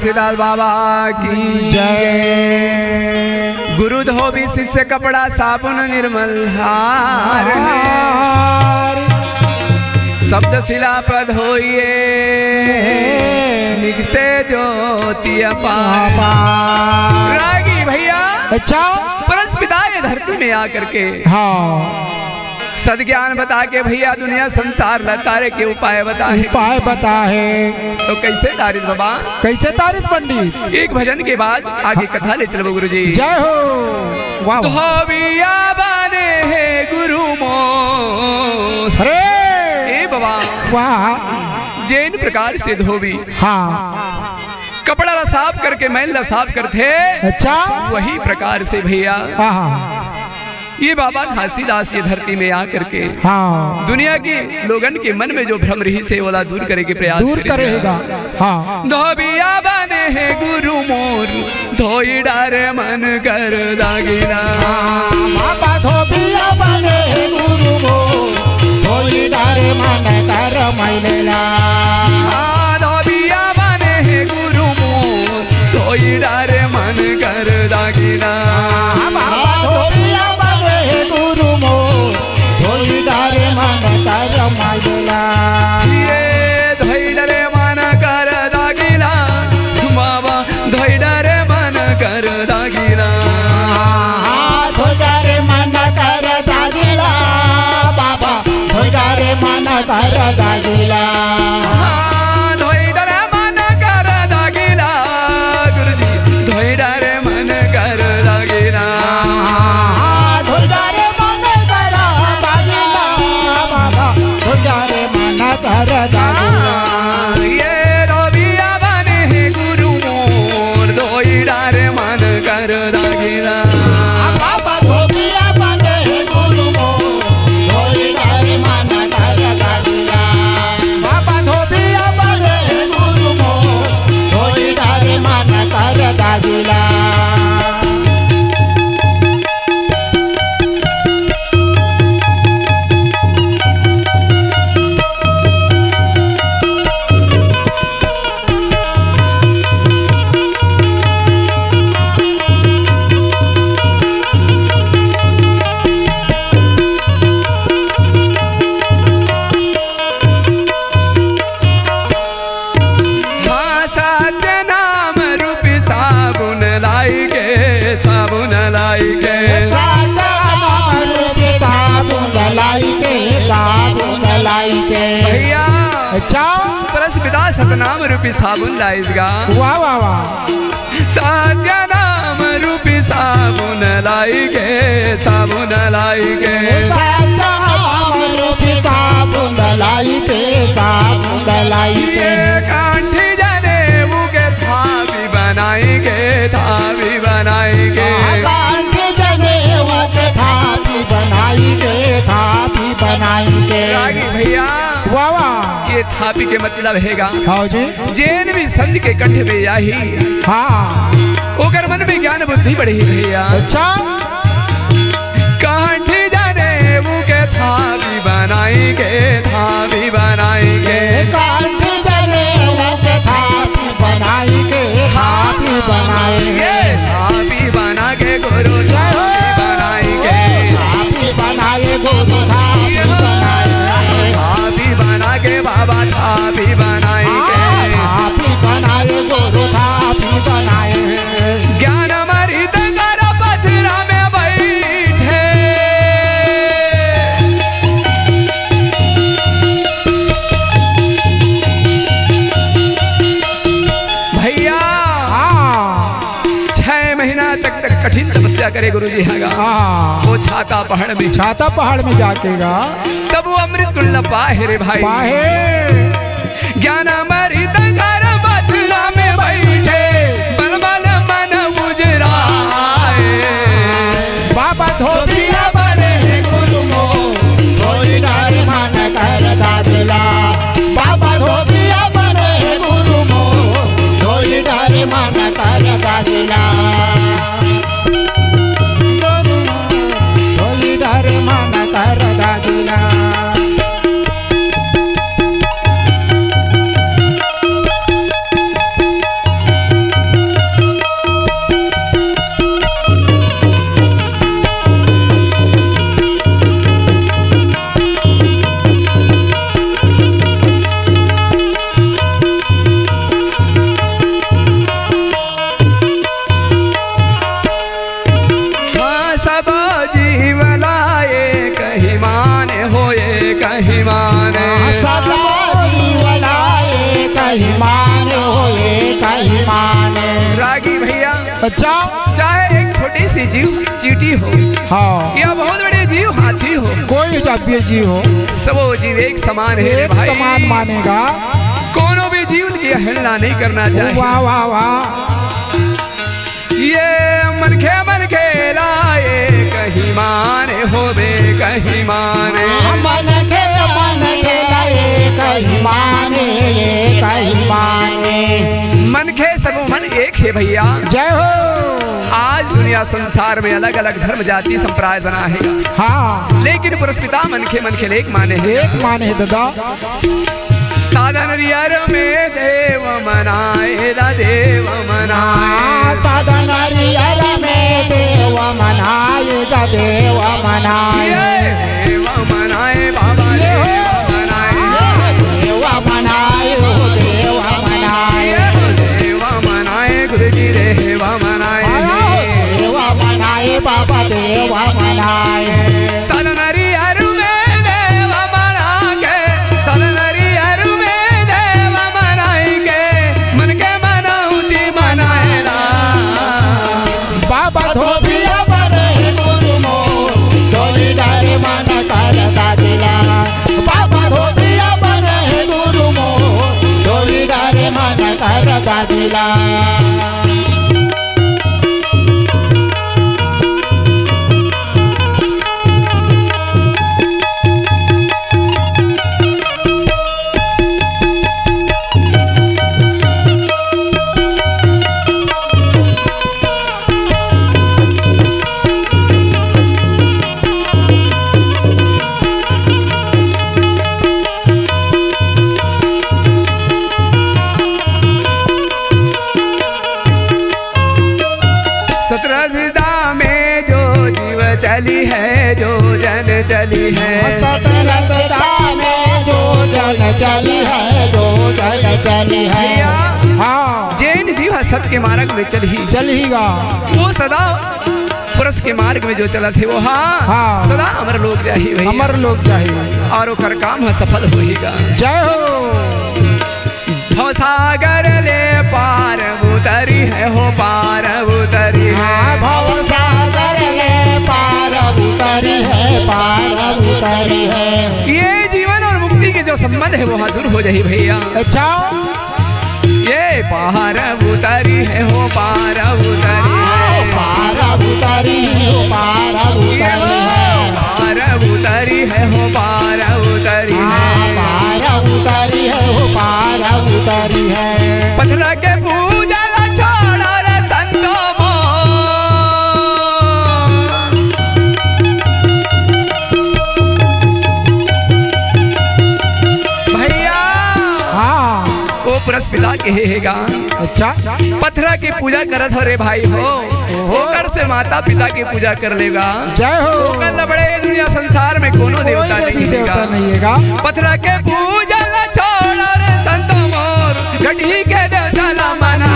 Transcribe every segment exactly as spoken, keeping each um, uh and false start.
सिद्धार्थ बाबा की जय। गुरु धोबी शिष्य कपड़ा साबुन निर्मल हार है। शब्द शिला पद होइए निकसे ज्योति अपार। अपार। रागी भैया। अच्छा। परस पिता ये धरती में आकर के हाँ। सद ज्ञान बता के भैया दुनिया संसार ल तारे के उपाय बता हे। उपाय बता हे। तो कैसे तारित बाबा? कैसे तारित पंडित? एक भजन के बाद आगे कथा ले चलबो गुरुजी। जय हो। वाह, वाह। धोबिया बने हे गुरु मोर। अरे। ए बाबा। वाह। जेन प्रकार से धोबी हाँ। कपड़ा ला साफ करके मैल ला साफ करथे। अच्छा। वही प्रकार से भैया हाँ, हाँ। ये बाबा घासीदास ये धरती में आ करके हाँ। दुनिया के लोगन के मन में जो भ्रम रहिस हे, ओला दूर करे के प्रयास दूर करे करेगा। हाँ। धोबिया बने हे गुरु मोर, धोई डारे मन कर दागिना। हाँ, बाबा धोबिया बने हे गुरु मोर, धोई डारे मन कर मैलेला। हाँ, धोबिया बने हे गुरु मोर, धोई डारे मन कर दागिना। बाबा धोबिया बने हे गुरु मोर, धोई डारे मन कर मैलेला। ये धोई डारे मन कर दागिना, बाबा धोई डारे मन कर दागिना। हाँ, धोई डारे मन कर दागिना, बाबा धोई डारे मन कर दागिना। हाँ, धोई डारे मन कर दागिना, गुरुजी, धोई डारे मन कर दागिना। हाँ, धोई डारे मन कर दागिना, बाबा धोई डारे मन कर दागिना। हाँ, ये धोबिया बने हे गुरु मोर, धोई डारे मन कर दागिना। बाबा धोबिया बने हे गुरु मोर, धोई डारे मन कर दागिना। बाबा धोबिया बने हे गुरु मोर, धोई डारे मन कर दागिना। हाँ, सत्य नाम रूपी साबुन लाई के, साबुन लाई के। सत्य नाम रूपी साबुन लाई के, साबुन लाई के। भैया, अच्छा। परस पिता सतनाम रूपी साबुन लाइस गा। वाह, वाह, वाह। सत्य नाम रूपी साबुन लाई के, साबुन लाई के। सत्य नाम रूपी साबुन लाई के, साबुन लाई के। ये कंठी जनेऊ के थापी बनाई के, थापी बनाई के। कंठी जनेऊ के थापी बनाई के, थापी बनाई के। रागी भैया। वाह, वाह। ये थापी के मतलब हे गा। हाँ जी। जेन भी संत के कंठ में आही, हाँ। ओकर मन में ज्ञान बुद्धि बढ़ही भैया। अच्छा। कंठी जनेऊ के थापी बनाई के, थापी बनाई के। कंठी जनेऊ के थापी बनाई के, थापी बनाई के। थापी बना के गुरु जय हो। थापी बनाई के। थापी बनाए गुरु थापी बनाए। थापी बना के बाबा थापी बनाई के। हाँ, थापी बनाए गुरु थापी बनाए। ज्ञान अमृत कर पथरा में बैठे। भैया। हाँ। छह महीना तक, तक कठिन तपस्या करे गुरुजी हा गा। हाँ। वो छाता पहाड़ में। छाता पहाड़ में जाके गा। तब वो अमृत कुंड पाहे रे भाई। पाहे। ज्ञान अमृत कर मथुरा में बैठे, बलबल मन उजराए। बाबा धोबिया बने हे गुरु मोर, धोई डारे मन कर दागिला। बाबा धोबिया बने हे गुरु मोर, धोई डारे मन कर दागिला। धोई डारे मन कर दागिला। ही मान हो, एक ही मान। रागी भैया, अच्छा। चाहे एक छोटी सी जीव चींटी हो, हाँ। या बहुत बड़े जीव हाथी हो, कोई भी जीव हो, सबो जीव एक समान हे रे एक भाई। समान मानेगा। कोनो भी जीव की अवहेलना नहीं करना चाहिए। वाह, वाह, वाह। ये मनखे, मनखे ला एक ही मान होबे, कहीं मान। मनखे, मनखे ला एक ही मान, एक ही मान। मनखे सबो मन एक हे भैया। जय हो। आज दुनिया संसार में अलग-अलग धर्म, जाति, संप्रदाय बना हे। हाँ। लेकिन पुरस्पिता मनखे, मनखे ले एक माने हे। एक माने हे दादा। साधन रियर में देव मनाए दा, देव मनाए। हाँ, साधन रियर में देव मनाए दा, देव मनाए। ये देव मनाए बाबा, ये हो। देव मनाए। हाँ, देव मनाए, हो देव मनाए। ये देव मनाए, गुरुजी देव मनाए। हाँ, देव मनाए, बाबा देव मनाए। साधन रियर में देव मना के, साधन रियर में देव मनाई के, मन के मनौती मनाए ला। बाबा धोबिया बने हे गुरु मोर, डोली डारे मन करता दिला। बाबा धोबिया बने हे गुरु मोर, डोली डारे मन करता दिला। सतरजदा में जो जीव चली है, जो जन चली है। सतरजदा में जो जन चली है, जो जन चली है। भैया, हाँ। जेन जीव ह सत के मार्ग में चलही, चलही गा। वो सदा पुरस के मार्ग में जो चलत हे, वो हा हाँ। सदा अमर लोक जाही भैया। अमर लोक जाही। और ओकर काम ह सफल होही गा। जय हो। भवसागर ले पार उतरी है हो, पार उतरी है। हाँ, भवसागर ले पार उतरी है, पार उतरी है। ये जीवन और मुक्ति के जो संबंध है, वो हा दूर हो जाही भैया। अच्छा। ये पार उतरी है हो, पार उतरी है। आओ, पार उतरी है हो, पार उतरी ये हो, है। पार उतरी है हो, पार उतरी है। हाँ, पार उतरी है हो, पार उतरी है। पथरा के पूजा ला छोड़ा रे संतो मोर। भैया, हाँ। वो पुरस पिता के हे, हे गा। अच्छा। पथरा के पूजा करत हो रे भाई हो। ओहो। ओकर से माता पिता के पूजा कर लेगा। जय हो। ओकर लबड़े ये दुनिया संसार में कोनो कोई देवता देवी नहीं देवता हेगा। नहीं हेगा। पथरा के पूजा ला छोड़ा रे संत मोर, गढ़ी के देवता ला मना।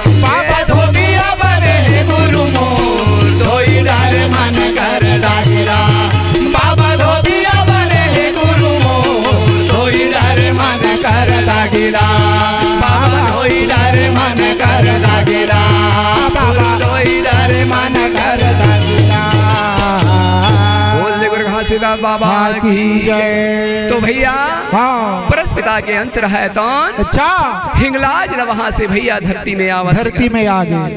बाबा धोबिया बने हे गुरु मोर, धोई डारे मन कर दागिला। बाबा धोबिया बने हे गुरु मोर, धोई डारे मन कर दागिला। बाबा धोई डारे मन कर दागिला। बाबा धोई डारे मन कर दागिला। बोल दे गुरु घासीदास बाबा हाँ की की जय। जय। तो भैया, हाँ। पुरस पिता के अंश रहे तो अच्छा। हिंगलाज ल वहां से भैया धरती में आवत धरती में आ गए।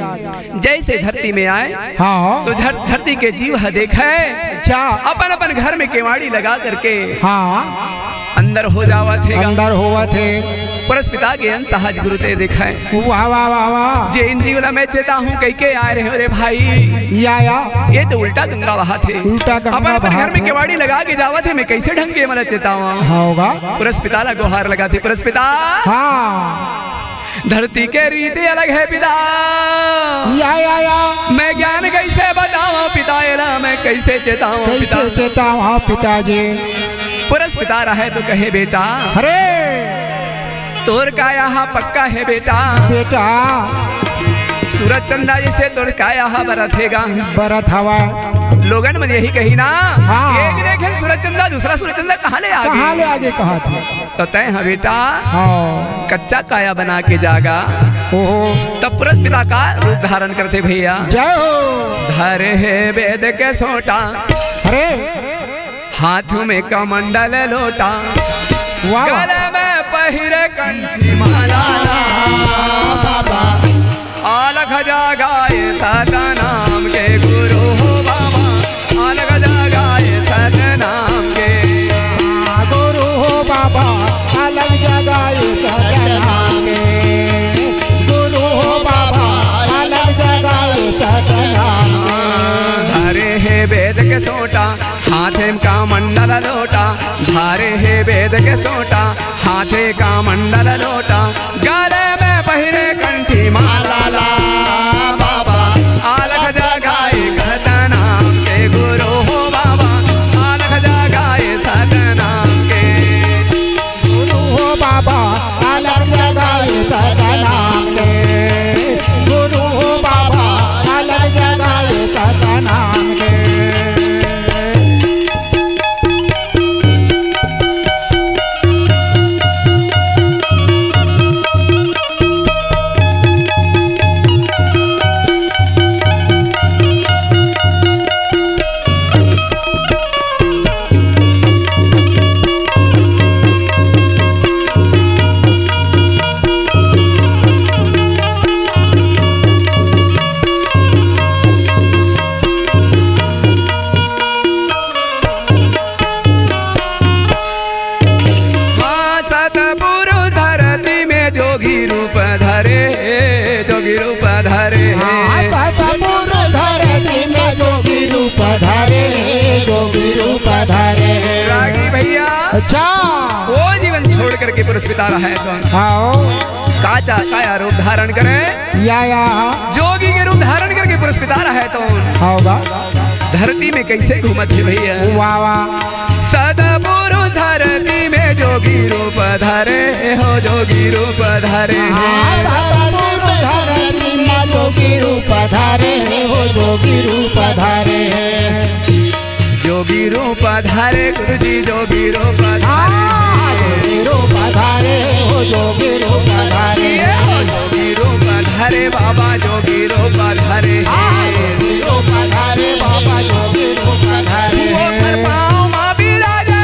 जैसे धरती में आए हाँ। तो धर-, धरती के जीव ह देखे अच्छा। अपन अपन घर में केवाड़ी लगा करके हाँ। अंदर हो जावत हे गा। अंदर होवत हे। पुरस पिता के अंश सहज गुरु ते देखे। वाह, वाह, वाह, वाह। जे इन जीव ला मैं चेता हूँ, कह के आए रहे हो रे भाई। या, या। ये तो उल्टा गंगा बहात हे। उल्टा गंगा अपन, अपन घर बहात में हे। केवाड़ी लगा के जावत हे, मैं कैसे ढंग के मला चेतावा? हाँ होगा। पुरस पिता ला गोहार लगाथे, पुरस पिता। हाँ। धरती के रीति अलग हे पिता। या, या, या। मैं ज्ञान कैसे बतावा पिता, एला मैं कैसे चेतावा कैसे पिता? चेतावा पिताजी? पुरस पिता रहे तो कहे बेटा, अरे। तोर काया हा पक्का हे बेटा। बेटा। सूरज चंदा जैसे तोर काया हा बरत हे गा। बरत हवा। लोगन मन यही कही ना, हाँ। एक देखे सूरज चंदा, दूसरा सूरज चंदा कहाँ ले आगे? कहाँ ले आगे कहा थे? तो तैं ह बेटा, हाँ। कच्चा काया बना के जागा। ओहो। तब पुरस पिता का रूप धारण करथे भैया। जय हो। धरे हे वेद के सोटा, अरे। हाथ में कमंडल लोटा, वाह, वाह। गले में पहिरे कंठी माला। बाबा। अलख जगाए सतनाम के गुरु हो बाबा, अलख जगाए सतनाम के। गुरु हो बाबा, अलख जगाए सतनाम के। गुरु हो बाबा, अलख जगाए सतनाम के। धरे हे वेद के सोटा, हाथे में कमंडल लोटा, धरे हे वेद के सोटा, हाथे कमंडल लोटा, गले में पहिरे कंठी माला ला बाबा, अलख जगाए सतनाम के गुरु हो बाबा, अलख जगाए सतनाम के। गुरु हो बाबा, अलख जगाए सतनाम के। गुरु हो बाबा, अलख जगाए सतनाम के। हाँ, सतपुर धरती में जोगी रूप धरे, जोगी रूप धरे। हाँ, सतपुर धरती में जोगी रूप धरे, जोगी रूप धरे। रागी भैया। अच्छा। वो जीवन छोड़ करके पुरस पिता रहे तो। हाँ। काचा काया रूप धारण करे। या, या। जोगी के रूप धारण करके पुरस पिता रहे तो। हाँ बा। धरती में कैसे घूमत हे भैया? वाह, वाह। सतपुर धरती में जोगी रूप धरे हो, जोगी रूप धरे। हाँ, सतपुर धरती में जोगी रूप धरे हो, जोगी रूप धरे। जोगी रूप धारे गुरुजी, जोगी रूप धारे। हाँ, जोगी रूप धारे हो, जोगी रूप धारे। ये हो जोगी रूप धारे बाबा, जोगी रूप धारे। हाँ, जोगी रूप धारे बाबा, जोगी रूप धारे। वो ओखर पाँव मा बिराजे।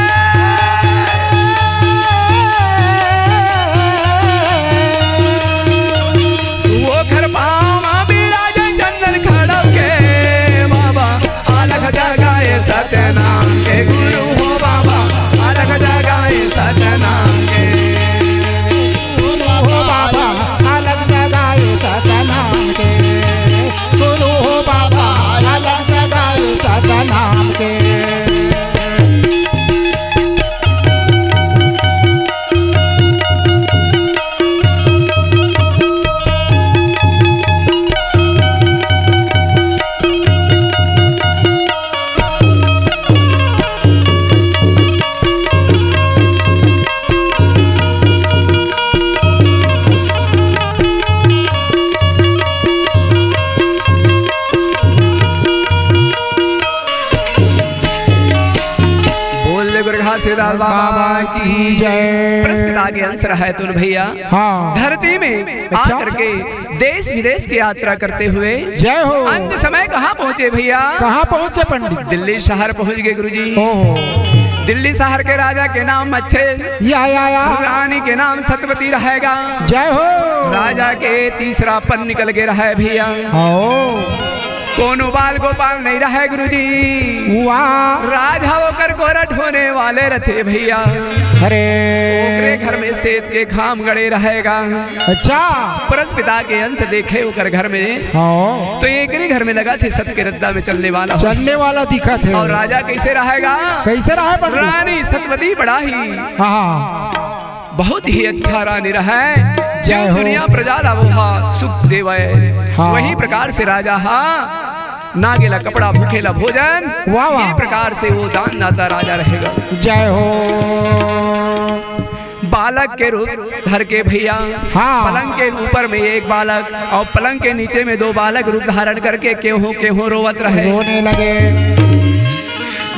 वो ओखर पाँव मा बिराजे चंदन खड़ाऊ के बाबा। अलख जगाए सतनाम के गुरु हो बाबा, अलख जगाए सतनाम के। गुरु हो बाबा, अलख जगाए सतनाम के। गुरु हो बाबा, अलख जगाए सतनाम के। बोल ले गुरु घासीदास बाबा की जय। पुरस पिता के अंश रहे तो न भैया। हाँ। धरती में अच्छा। आकर के देश विदेश की यात्रा करते हुए जय हो। अंत समय कहाँ पहुँचे भैया? कहाँ पहुँचे पंडित? दिल्ली शहर पहुँच गए गुरुजी। ओहो। दिल्ली शहर के राजा के नाम अच्छे, या, या, या। रानी के नाम सतवती रहेगा। जय हो। राजा के तीसरा पन निकल के रहे भैया। हाँ। कोनो बाल गोपाल नहीं रहे गुरुजी। वाह। राजा ओकर गोरठ होने वाले रथे भैया। अरे। ओकरे घर में सेत के घाम गड़े रहेगा। अच्छा। पुरस पिता के अंश देखे ओकर घर में। हाँ। तो एकरे घर में लगा थे सत के रद्दा में चलने वाला हो। चलने वाला दिखा थे। और राजा कैसे रहेगा? कैसे रहे पंडित? रानी सतवती बड़ा ही हाँ। बहुत ही अच्छा रानी रहे। जय जो हो। दुनिया प्रजा ला वो हा सुख देवे। हाँ। वही प्रकार से राजा हा ना गेला कपड़ा, भूखेला भोजन। वाह, वाह। ये प्रकार से वो दान दाता राजा रहेगा। जय हो। बालक के रूप धर के भैया, हाँ। पलंग के ऊपर में एक बालक और पलंग के नीचे में दो बालक रूप धारण करके केहू केहू रोवत रहे। रोने लगे।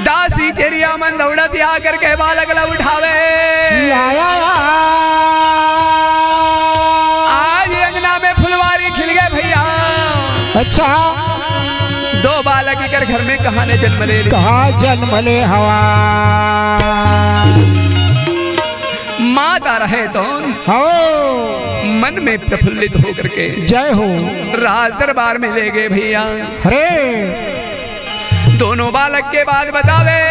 दासी चेरिया मन दौड़त आकर के बालक ला उठावे। या, या, या। आज अंगना में फुलवारी खिल गए भैया। अच्छा। दो बालक इकर घर में कहाँ ने जन्म ले ली। कहाँ जन्म ले हवा। माता रहे तो हो। मन में प्रफुल्लित होकर के जय हो। राज दरबार में ले गए भैया। अरे। दोनों बालक के बात बतावे।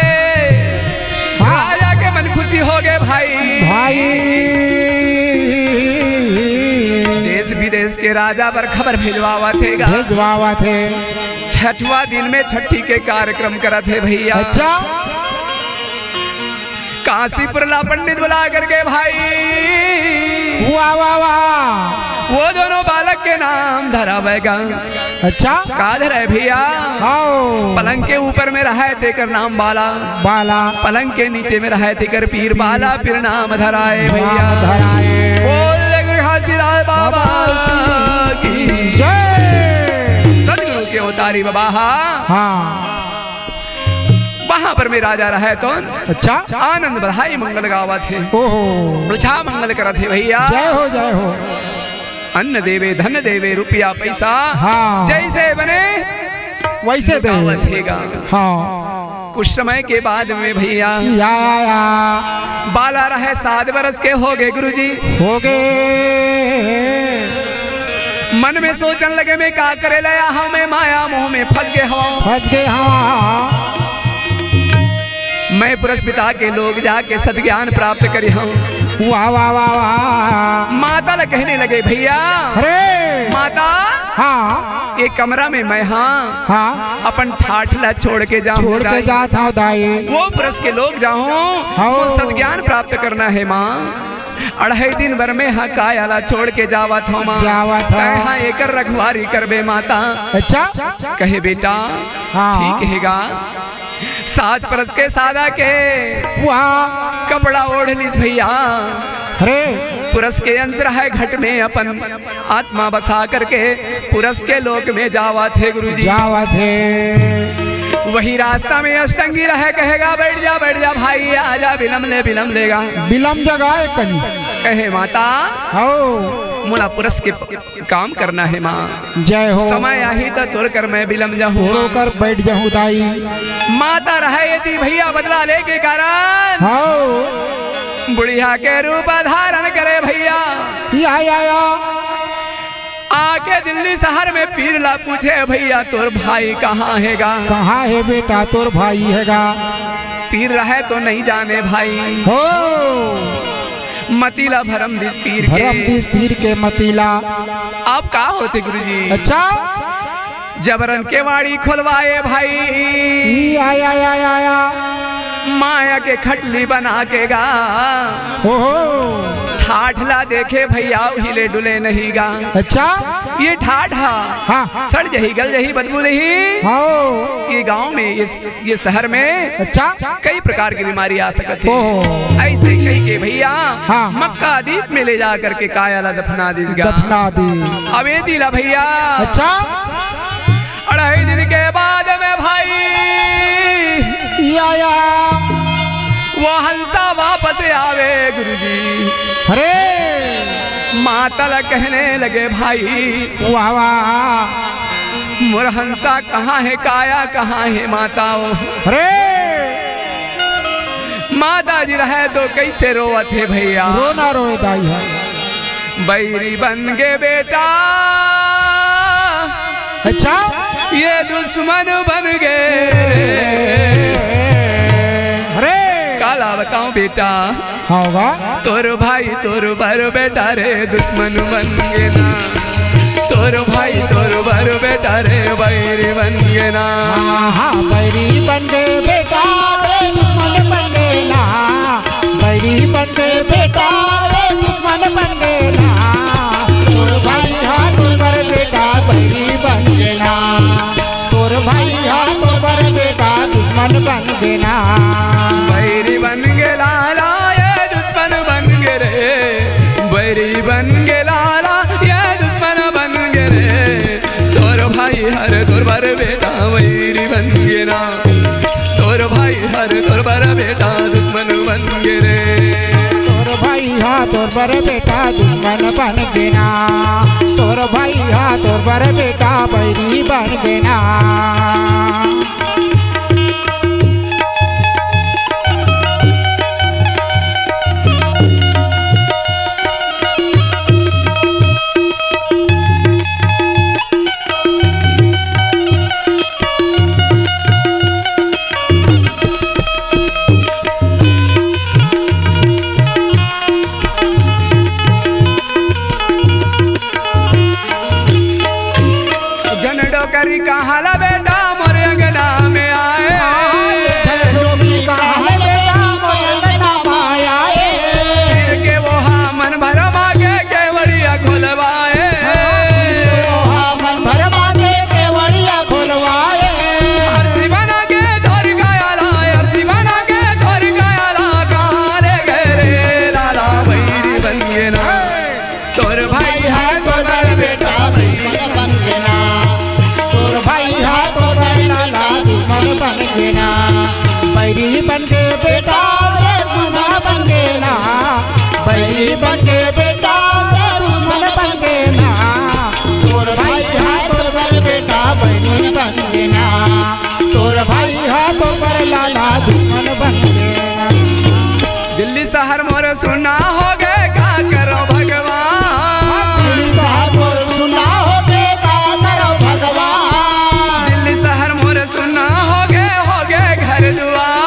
हाँ। राजा के मन खुशी हो गए भाई। भाई। देश विदेश के राजा बर खबर भिजवावत हे गा। भिजवावत हे। छठवां दिन में छठी के कार्यक्रम करत हे भैया। अच्छा। काशीपुर ला पंडित बुला करके भाई। वाह, वाह, वाह। वो दोनों बालक के नाम धरावेगा। अच्छा। का धराए भैया? आओ। पलंग के ऊपर में रहे तेकर नाम बाला। बाला। पलंग के नीचे में रहे तेकर पीर। बाला पीर नाम धराए भैया। नाम धराए। बोल गुरु घासीदास बाबा बाबा की जय। सतगुरु के अवतारी बाबा हा। हाँ। वहां पर में राजा रहे तो अच्छा। आनंद बधाई मंगल गावत हे। ओहो। रुझा मंगल करत हे भैया। जय हो, जय हो। अन्न देवे, धन देवे, रुपया, पैसा। हाँ। जैसे बने वैसे दे। गावत हे गा। हाँ। कुछ समय के बाद में भैया या, या, या। बाला रहे सात बरस के हो गए गुरुजी। हो गए। मन में सोचन लगे, मैं का करे लाया हूँ, मैं माया मोह में फंस गए हूँ। फंस गए हूँ। मैं पुरस पिता के लोग जाके सदज्ञान प्राप्त करी हूँ। वाह, वाह, वाह, वाह। माता ला कहने लगे, भैया। अरे। माता। हाँ। ये कमरा में मैं हाँ। हाँ। अपन ठाठ ला छोड़ के जाऊँ छोड़ के दाई। जात हूँ दाई। वो पुरस के लोग जाऊँ। हाँ। वो सदज्ञान प्राप्त करना है माँ। अढ़ाई दिन बर में हा काया ला छोड़ के जावत हूँ माँ। जावत हूँ। तय हा एकर रखवारी करबे माता। अच्छा। कहे बेटा। हाँ। ठीक है गा। सात परस के सादा के वाह। कपड़ा ओढ़ लीस भैया। अरे। पुरस के अंश रहे घट में अपन आत्मा बसा करके पुरस के लोक में जावत हे गुरुजी। जावत हे। वही रास्ता में अष्टंगी रहे, कहेगा, "बैठ जा, बैठ जा भाई, आजा, बिलम ले, बिलम लेगा।" बिलम जगाए कनी। कहे, "माता, हो। मोला पुरस के काम करना है माँ।" जय हो। समय आही त तोर कर मैं बिलम जाहूँ तोरो माँ। कर बैठ जाहूँ दाई। माता रहे यदि भैया बदला लेके कारण। हो। बुढ़िया के रूप धारण करे भैया। या, या, या। आके दिल्ली शहर में पीर ला पूछे, "भैया तोर भाई कहाँ हेगा?" कहाँ हे बेटा तोर भाई हेगा? पीर रहे तो नहीं जाने भाई। हो। मतीला भरम दिस पीर के। भरम दिस पीर के मतीला। अब का होते गुरुजी? अच्छा। जबरन केवाड़ी खोलवाए भाई। ई आया, आया, आया। माया के खटली बना के गा। ओहो। ठाठ ला देखे भैया, हिले डुले नहीं गा। अच्छा। ये ठाठ हा। हाँ। सड़ जही, गल जही, बदबू दही। हाँ। ये गांव में, ये, ये शहर में अच्छा। कई प्रकार की बीमारी आ सकत हे। ओहो। ऐसे कही के भैया हाँ। मक्का दीप में ले जा करके काया ला दफना दीस गा। दफना दीस। अब ये दिला भैया। अच्छा। अढ़ाई दिन के बाद में भाई या, या। वो हंसा वापस आवे गुरुजी। अरे। माता ला कहने लगे, "भाई।" वाह, वाह। "मोर हंसा कहाँ हे, काया कहाँ हे माता ओ?" अरे। माता जी रहे तो कैसे रोवत हे भैया। रोना रोए दाई हा। बैरी बन गे बेटा, अच्छा। ये दुश्मन बन गे। अरे। काला बताऊं बेटा। हाँ होगा। तोर भाई तोर बर बेटा रे दुश्मन बन गे ना। तोर भाई तोर बर बेटा रे बैरी बन गे ना। हाँ, हाँ, बैरी बन गे बेटा रे दुश्मन बन गे ना। बैरी बन गे बेटा रे दुश्मन बन गे ना। तोर भाई हा तोर बर बेटा बैरी बन गे ना। तोर भाई हा तोर बर बेटा दुश्मन बन गे ना। बैरी बन गे लाला ये दुश्मन बन गे रे। बैरी बन गे लाला ये दुश्मन बन गे रे। तोर भाई हर तोर बर बेटा बैरी बन गे ना। तोर भाई तोर बर बेटा दुश्मन बन गे रे। तोर भाई हा तोर बर बेटा दुश्मन बन गे ना। तोर भाई हा तोर बर बेटा बैरी बन गे ना। जन डोकरी कहाँ ला बेटा मोर अंगना में आए। जन डोकरी कहाँ ला बेटा मोर अंगना में आए। के वो हा मन भर मागे केवड़िया खोलवाए। वो हा मन भर मागे केवड़िया खोलवाए। आरती बना के धर गया ला, आरती बना के धर गया ला, कहाँ ले गए रे लाला बैरी बन गे ना। तोर भाई हा तोर बर बेटा बैरी बन गे ना। तोर भाई हा तोर बर लाला दुश्मन बन गे ना। बैरी बन के बेटा दुश्मन बन गे ना। बैरी बन के बेटा दुश्मन बन गे ना। तोर भाई हा तोर बर बेटा बैरी बन गे ना। तोर भाई हा तोर बर लाला दुश्मन बन गे ना। दिल्ली शहर मोर सुना हो गे, का करो भगवान। दिल्ली शहर मोर सुना हो गे, का करो भगवान। दिल्ली शहर मोर सुना हो गे, हो गे घर दुआर।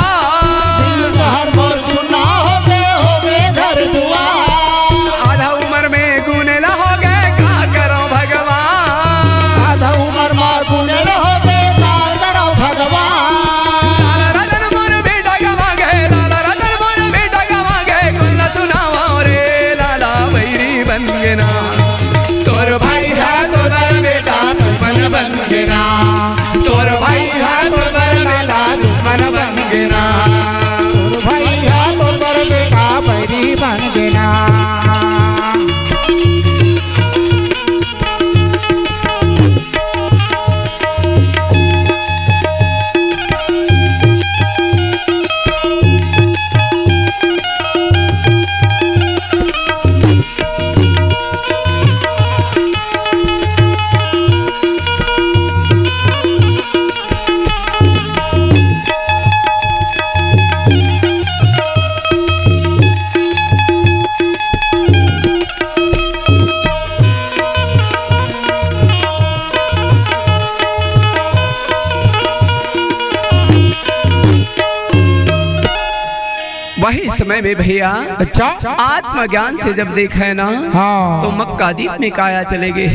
दिल्ली शहर मोर सुना हो गे, हो गे घर दुआर। आधा उमर में गुनेला हो गे, का करो भगवान। आधा उमर में गुनेला हो गे, का करो भगवान। लाला रतन मोर बेटा गवा गे, लाला रतन मोर बेटा गवा गे, कोन ला सुनावा रे लाला बैरी बन गे ना। तोर भाई हा तोर बर बेटा दुश्मन बन गे ना। तोर भाई हा तोर बर लाला दुश्मन बन गे ना। तोर भाई हा तोर बर बेटा बैरी बन गे ना। वही समय में भैया, अच्छा। आत्मज्ञान से जब देखे ना, हाँ। तो मक्का दीप में काया चले गे।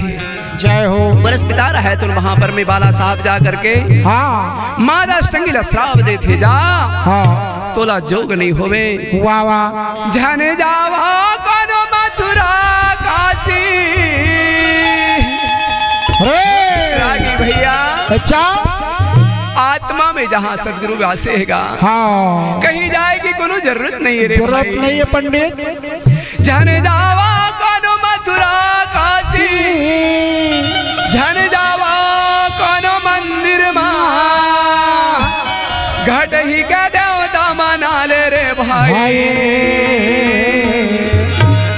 जय हो। बरस पिता रहे तो वहां पर में बाला साहब जा करके, हाँ। माता अष्टंगी ला श्राप देथे जा। हाँ। तोला जोग नहीं होवे। वाह, वाह। झन जावा कोनो मथुरा काशी। अरे। रागी भैया। अच्छा। आत्मा में जहाँ सदगुरु वासे हे गा। हाँ। कहीं जाए की कोनो जरूरत नहीं है रे जरूरत भाई। नहीं है पंडित। झन जावा कोनो मथुरा काशी, झन जावा कोनो मंदिर मा, घट ही के देवता मना ले रे भाई। भाई।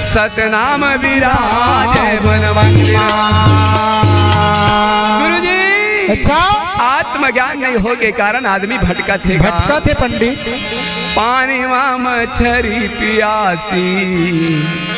सतनाम विराजे मन मंदिर मा। गुरुजी, अच्छा। आत्मज्ञान नहीं हो के कारण आदमी भटकत हे गा। भटकत हे पंडित। पानी मा मछरी पियासी।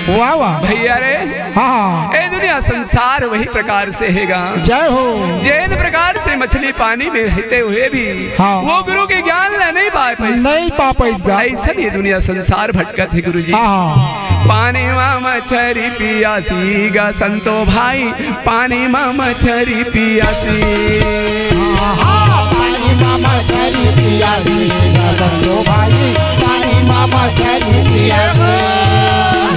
वाह, वाह। भैया रे, हाँ, हाँ। ए दुनिया संसार वही प्रकार से हे गा। जय हो। जैन प्रकार से मछली पानी में रहते हुए भी हाँ। वो गुरु के ज्ञान ला नहीं पा पाइस। नहीं पा पाइस गा। ऐसा ये दुनिया संसार भटकत हे गुरुजी। हाँ, हाँ। पानी मा मछरी पियासी गा संतो भाई, पानी मा मछरी पियासी। हाँ, हाँ, पानी मा मछरी पियासी गा संतो भाई, पानी मा मछरी पियासी।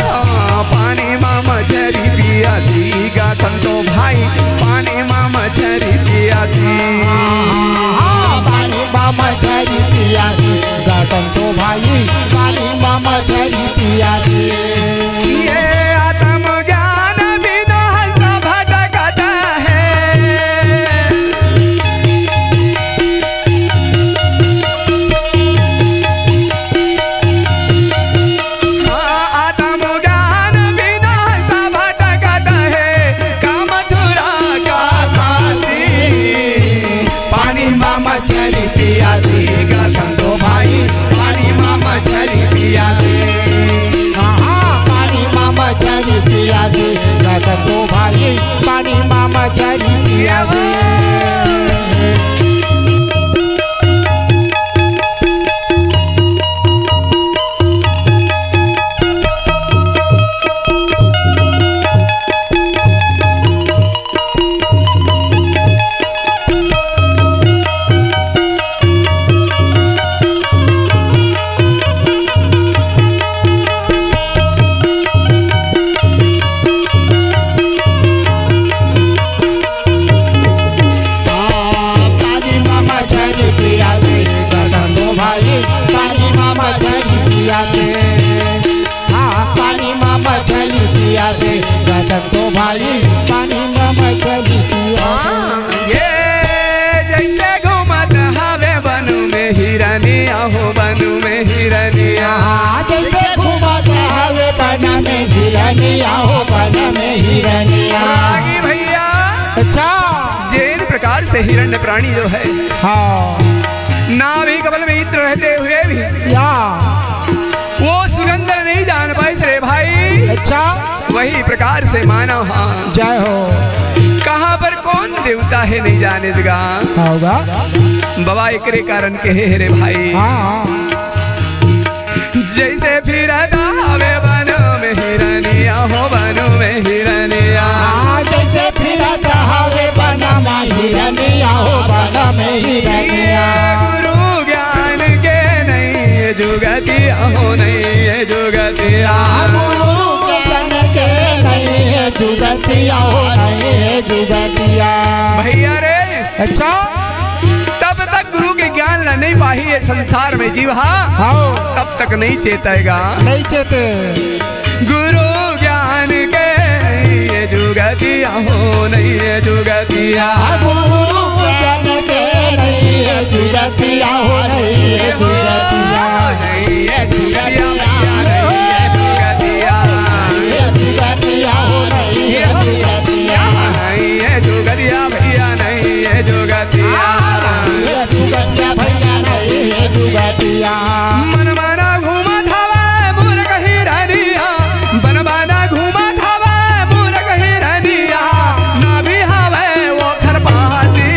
हाँ, पानी मा मछरी पियासी गा संतो भाई, पानी मा मछरी पियासी। हाँ, हाँ, हाँ, पानी मा मछरी पियासी गा संतो भाई, पानी मा मछरी पियासी। ये आत्मज्ञान बिना हंस भटकत है। आई पानी मा मछरी पिया। हाँ, ये जैसे घूमत हवे बन में हिरनिया हो, बन में हिरनिया। हाँ, जैसे घूमत हवे बन में हिरनिया हो, बन में हिरनिया। रागी भैया, अच्छा। ये इन प्रकार से हिरण्य प्राणी जो है, हाँ। नाभि कमल में इंद्र रहते हुए भी या। वो सुगंध नहीं जान पाइस रे भाई। अच्छा। वही प्रकार से मानव, हाँ। जय हो। कहाँ पर कौन देवता है नहीं जाने देगा। हाँ होगा। बाबा एकरे कारण कहे हे रे भाई। हाँ, हाँ। जैसे फिरत हवे बन में हिरनिया हो, बन में हिरनिया। हाँ, जैसे फिरत हवे बन में हिरनिया हो, बन में हिरनिया। गुरु ज्ञान के नहीं है जुगतिया हो, नहीं है जुगतिया। हाँ, गुरु ज्ञान के नहीं है जुगतिया हो, नहीं है जुगतिया। भैया रे, अच्छा। तब तक गुरु के ज्ञान ला नहीं पाही ये संसार में जीव हा, हाँ। तब तक नहीं चेतेगा। नहीं चेते। गुरु ज्ञान के नहीं है जुगतिया हो, नहीं है जुगतिया। हाँ, गुरु ज्ञान के नहीं है जुगतिया हो, नहीं है जुगतिया। नहीं है जुगतिया, नहीं है जुगतिया। नहीं है जुगतिया हो, नहीं है जुगतिया। नहीं है जुगतिया भैया, नहीं है जुगतिया। ये जुगतिया भैया नहीं है जुगतिया। मन माना घूमत हवे मूरख हिरनिया, बन माना घूमत हवे मूरख हिरनिया, ना भी हवे वो खरपासी।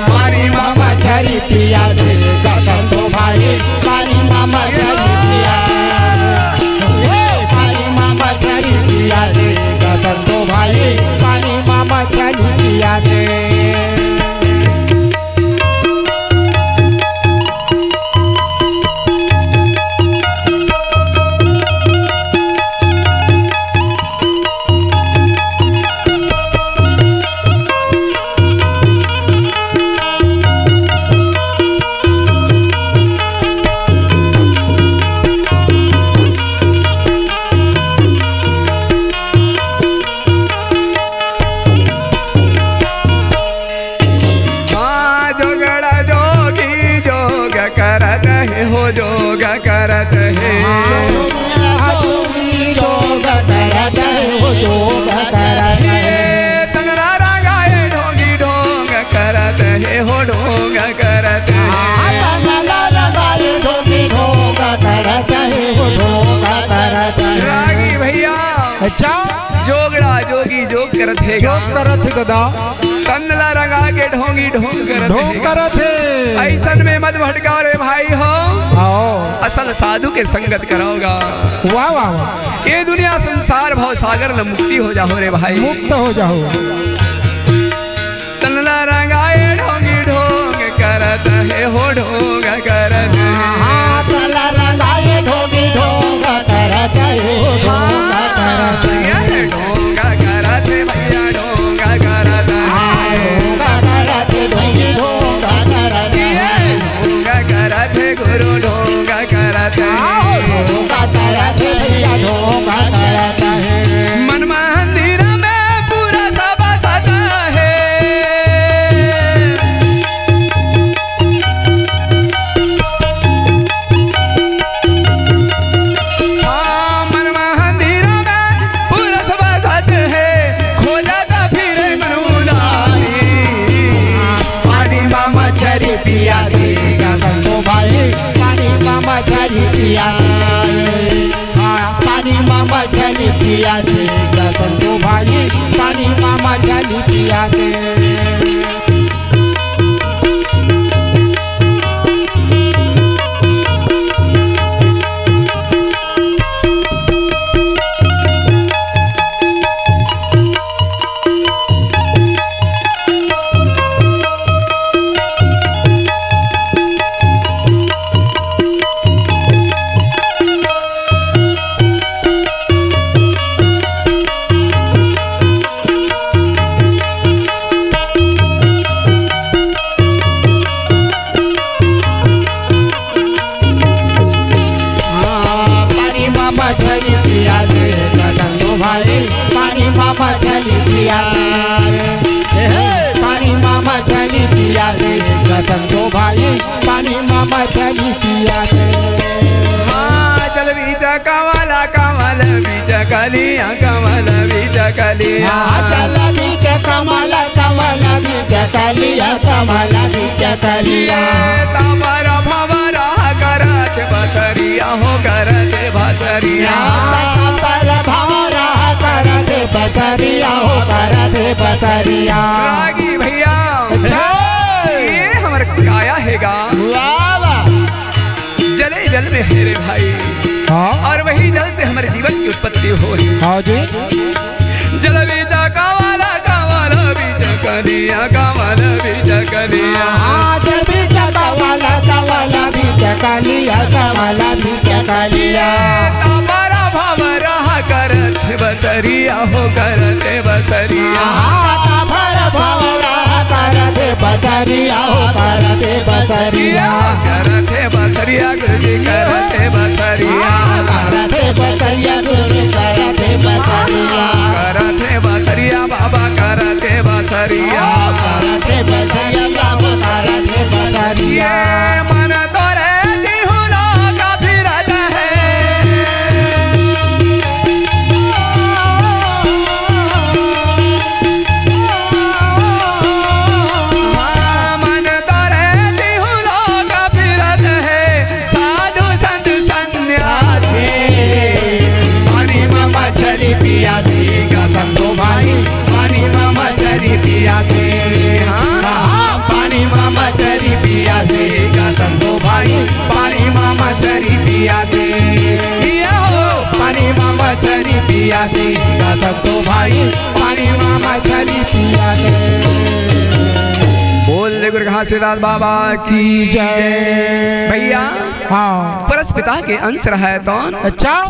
पानी मा मछरी पिया दे गगन तो भाई, पानी मा मछरी पिया। ए, पानी मा मछरी पिया दे गगन तो भाई, पानी मा मछरी पिया दे। हाँ, जोगड़ा जोगी जोग करत हे हो, जोग करत हे। हाँ, जोगी जोग करत हे हो, जोग करत हे। ये तनला रंगाए ढोंगी ढोंग करत हे हो, ढोंग करत हे। हाँ, तनला रंगाए ढोंगी ढोंग करत हे हो, ढोंग करत हे। रागी भैया। अच्छा। जोगड़ा जोगी जोग करत हे गा। जोग करत हे दादा। तन ला रंगा के ढोंगी ढोंग करत ढोंग हे गा। करत हे। अइसन में मत भटकाव रे भाई हो। आओ। असल साधु के संगत कराव गा। वाह, वाह, वाह। ये दुनिया संसार भव सागर ले मुक्ति हो जाहू रे भाई। मुक्त हो जाहू। तन ला रंगाए ढोंगी ढोंग करत हे हो, ढोंग करत हे। हाँ, तन ला रंगाए ढोंगी ढोंग करत हे हो, ढोंग करत हे। हाँ, ये ढोंग करत हे भैया, ढोंग करत हे। हाँ, ढोंग करत हे, ढोंगी ढोंग करत हे। ये ढोंग करत हे गुरु, ढोंग करत हे। हाँ, ढोंग करत हे भैया, ढोंग करत हे। मन मंदिर में पूरा सब सजा हे। हाँ, मन मंदिर में पूरा सब सज हे, खोजत फिरे मन उदासी। पानी मा मछरी पिया दे गा संतो भाई, पानी मा मछरी पिया दे। हाँ, पानी मा मछरी पिया दे गा संतो भाई, पानी मा मछरी पिया दे। पियासे। हे, पानी मा मछरी पियासे, कसम दो भाई, पानी मा मछरी पियासे। हाँ, जल बीच कमल, कमल बीच कलिया, कमल बीच कलिया। हाँ, जल बीच कमल, कमल बीच कलिया, कमल बीच कलिया। तापर भंवरा करत बसरिया हो, करत बसरिया। तापर भंवरा करत बसरिया हो, करत बसरिया। रागी भैया, अच्छा। ये हमर काया हे गा। वाह, वाह। जले जल में हे रे भाई। हाँ। और वही जल से हमारे जीवन की उत्पत्ति हो रही। हाँ जी। जल बीच कमल, कमल बीच कलिया, कमल बीच कलिया। हाँ, जल बीच कमल, कमल बीच कलिया, कमल बीच कलिया। तापर भंवरा करत बसरिया हो, करत बसरिया। हाँ, तापर भंवरा करत बसरिया हो, करत बसरिया। करत बसरिया गुरुजी, करत बसरिया। हाँ, करत बसरिया गुरु, करत बसरिया। करत बसरिया बाबा, करत बसरिया। हाँ, करत बसरिया बाबा, करत बसरिया। ये मन तोरे दिहुलो का फिरत हे। मन तोरे दिहुलो का फिरत हे, साधु संत संन्यासी। पानी मा मछरी पियासे, कसम दो भाई, पानी मा मछरी पियासे। हाँ, हाँ, पानी मा मछरी पियासे, कसम दो भाई, पानी मा मछरी पियासे। ये हो, पानी मा मछरी पियासे, कसम दो भाई, पानी मा मछरी पियासे। बोल दे गुरु घासीदास बाबा की जय। भैया, हाँ। परस पिता के अंश रहे तो अच्छा।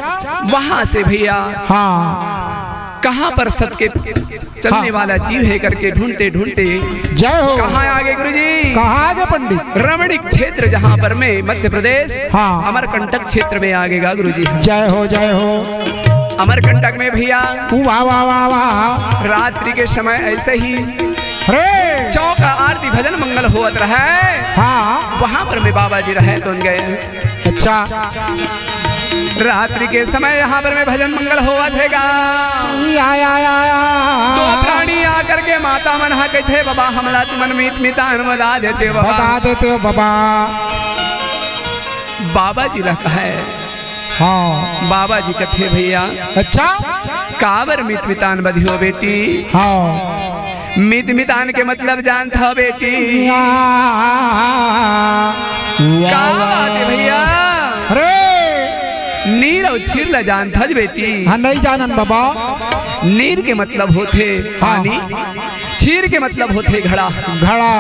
वहाँ से भैया, हाँ। कहाँ पर सत के चलने हाँ। वाला जीव है करके ढूंढते ढूंढते जय हो। कहाँ आगे गुरुजी? कहाँ आगे पंडित? रमणीक क्षेत्र जहाँ पर में मध्य प्रदेश हाँ। अमरकंटक क्षेत्र में आगे गा गुरुजी। जय हो, जय हो। अमरकंटक में भैया वाह, वाह, वाह, वाह। रात्रि के समय ऐसे ही अरे। चौक आरती भजन मंगल होत रहे। हाँ। वहाँ पर में बाबा जी रहे तो गए। अच्छा। रात्रि के समय यहाँ पर में भजन मंगल होवत हे गा। या, या, या, या। दो प्राणी आकर के माता मन हा कहिथे, "बाबा, हमला तुमन मीत मितान बता देते हो बाबा।" बता देते हो बाबा। बाबा जी ला कहे। हाँ। बाबा जी कथे, "भैया।" अच्छा। "काबर मीत मितान बधियो बेटी?" हाँ। मीत मितान के मतलब जानत हव बेटी? वाह, का वाह। बात हे भैया? अरे! नीर अउ छीर ला जानत हस बेटी? हाँ, नहीं जानन बाबा। नीर के मतलब होथे हाँ। पानी, छीर के मतलब होथे घड़ा। घड़ा।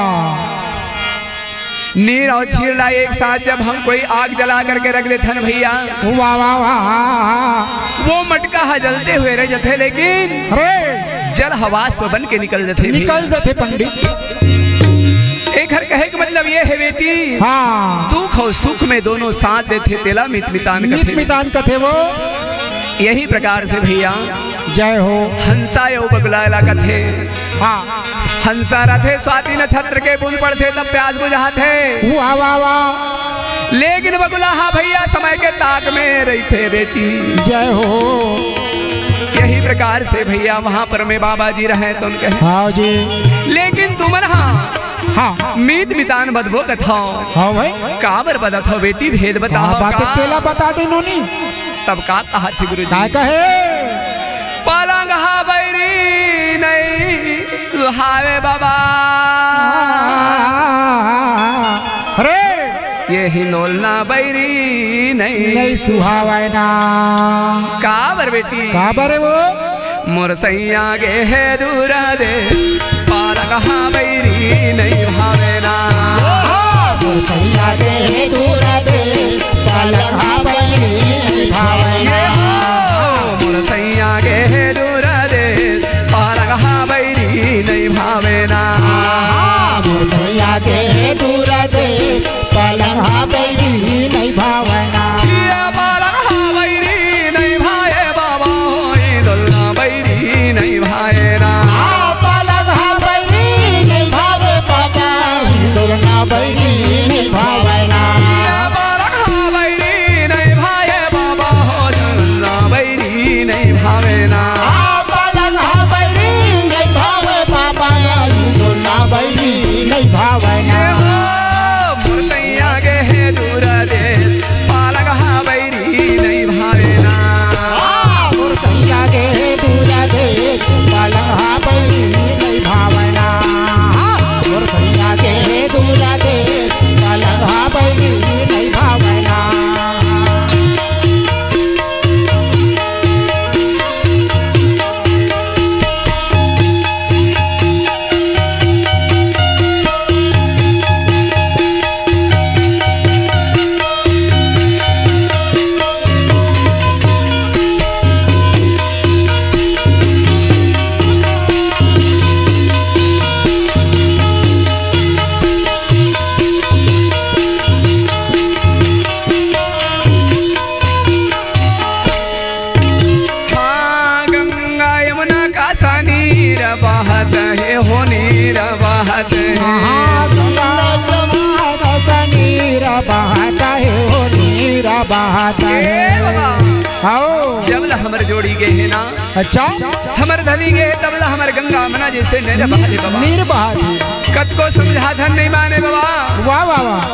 नीर अउ छीर ला एक साथ जब हम कोई आग जला करके रख लेथन भैया, वाह, वाह, वाह। वो मटका हा जलते हुए रह जथे, लेकिन अरे! जल हा वाष्प बन के निकल जथे भैया। निकल जथे पंडित। एखर कहे के मतलब ये हे बेटी, हाँ। दुख अउ सुख में दोनों साथ देथे, तेला मीत मितान मीत कथे। मितान कथे वो। यही प्रकार से भैया जय हो। हंसा अउ बगुला ला कथे। हाँ। हंसा रथे, स्वाति नक्षत्र के बूंद पड़थे तब प्यास बुझाथे। वाह, वाह, वाह। लेकिन बगुला हा भैया समय के ताक में रहिथे बेटी। जय हो। यही प्रकार से भैया वहाँ पर में बाबा जी रहे तो उनके हाँ जी। लेकिन तुमन हा हाँ। मीत मितान बदबो कथव। हाँ भाई। काबर बदत हव बेटी, भेद बताव हाँ, बात का? तेला बता दे नोनी। तब का कहा थे गुरुजी? का कहे? पलंग हा बैरी नहीं सुहावे बाबा। अरे! ये हिंदोल ना बैरी नहीं नहीं सुहावे ना। काबर बेटी? काबर हे वो? मोर सैया गे हे दूर देश, पलंग हा बैरी नहीं भावे ना। मोर सैया गे हे दूर देश, पलंग हा बैरी नहीं भावे ना। ये हो, मोर सैया गे हे दूर देश, पलंग हा बैरी नहीं भावे ना। मोर सैया गे हे दूर देश, पलंग हा बैरी नहीं भावे ना। ये पलंग हा बैरी नहीं भावे बाबा, होई दोलना बैरी नहीं भावे ना। हाँ, गंगा जमुना का नीर बहत हे, हो नीर बहत हे। ए बाबा। आओ। जब ले हमर जोड़ी गे हे ना। अच्छा। हमर धनी गे हे, तब ले हमर गंगा मना जइसे नीर बहत हे बाबा। नीर बहत हे। कतको समझाथन नहीं माने बाबा। वाह, वाह, वाह।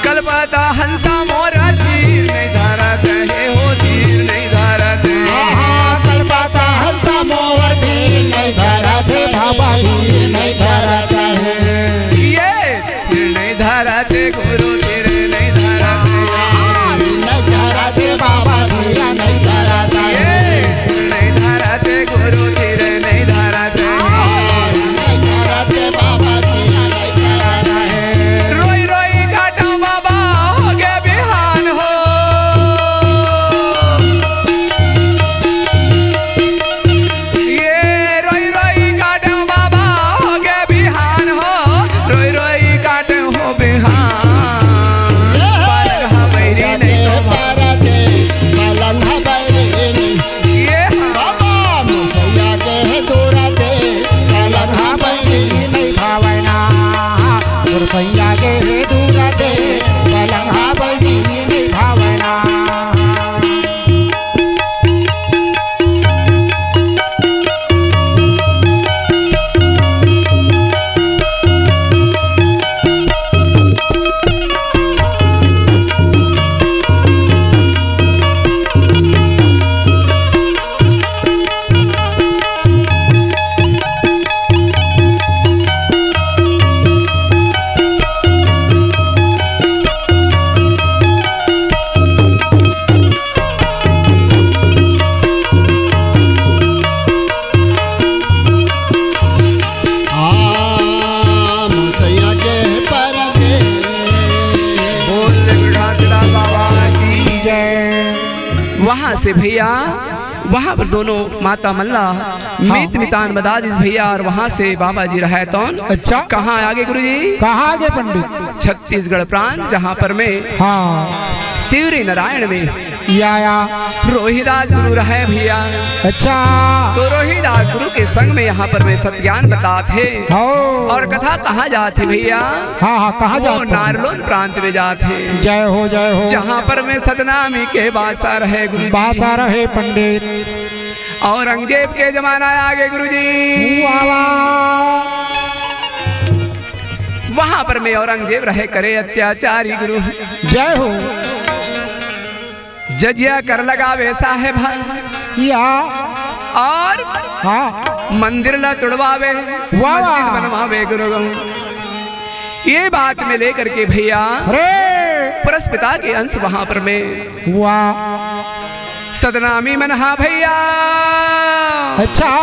कलपाता हंसा मोरा धीर नहीं धरत हे, हो धीर नहीं धरत हे। आहा, कलपाता हंसा मोरा धीर नहीं धरत हे, बाबा धीर नहीं धरत हे। ये धीर नहीं धरत हे, गुरु धीर नहीं धरत हे। आहा, धीर नहीं धरत हे, बाबा धीर नहीं धरत हे। ये धीर नहीं धरत हे, गुरु धीर नहीं धरत हे। आहा, धीर नहीं धरत हे, बाबा धीर नहीं धरत हे। रोई रोई काटो बाबा होगे बिहान हो। ये रोई रोई काटो बाबा होगे बिहान हो। रोई रोई काटो हो बिहान। बालक हा बैरी नहीं तो बाबा। ये हाँ। बाबा, मुसैया के हे दूरा दे, पलंग हा बैरी नहीं भावना। मुसैया के हे दूरा दे, पलंग हा बैरी नहीं भावना। आम सैया के परदेस। बोल रे घासीदास बाबा की जय। वहां से भैया, वहां पर दोनों माता मन ला मीत मितान बता दिस भैया, और वहां से बाबा जी रहे तौन। अच्छा। कहाँ आगे गुरुजी? कहाँ आगे पंडित? छत्तीसगढ़ प्रांत, जहाँ पर में हाँ। शिवरी नारायण में या, या। रोहिदास गुरु रहे भैया। अच्छा। तो रोहिदास गुरु के संग में यहाँ पर में सत ज्ञान बतात हे। हाँ। और कथा कहाँ जात हे भैया? हाँ, हाँ, कहाँ वो जात हे? नारलोन प्रांत में जात हे। जय हो, जय हो। जहाँ पर में सतनामी के बासा रहे गुरु जी। बासा रहे पंडित। औरंगजेब के जमाना आगे गुरु जी। वाह, वाह। वहां पर में औरंगजेब रहे करे अत्याचारी गुरु। जय हो। जजिया कर लगावे साहेब हा। या। और हाँ। मंदिर ला तुड़वावे, वाह, मस्जिद वाह। बनवावे गुरु। ये बात में लेकर के भैया अरे। पुरस्पिता के अंश वहां पर में वाह। सतनामी मन हा भैया। अच्छा।